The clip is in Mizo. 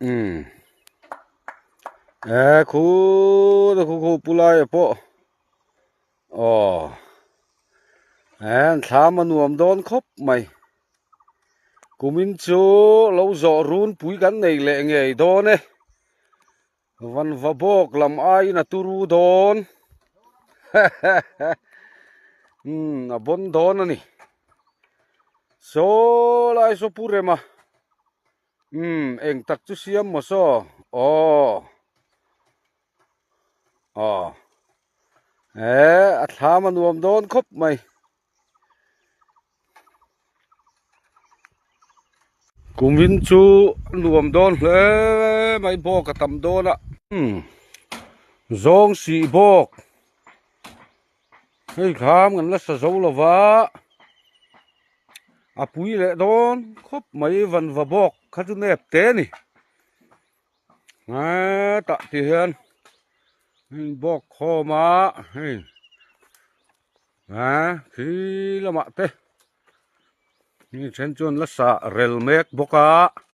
Umm eh khu khu pu laia pawh aw eh thlam a nuam dawn khawp mai kumin chu lo zawh runpui kan nei leh ngei dawn e vanva bawk lam aiin a turu dawn umm a bawn dawn a ni saw lai saw pu rema. Umm eng tak chu siam maw saw aw aw eh a thlam a nuam dawn khawp mai kumin chu a nuam dawn hle mai bawk a tam dawn a umm zawng sih bawk hei thlam kan la sa zo lo va. A pui leh dawn khawp mai vanva bawk kha chu nep te a ni hetah ti hian hei bawk khawm a hei ah khi lamah te mi then chuan la sah rel mek bawk a.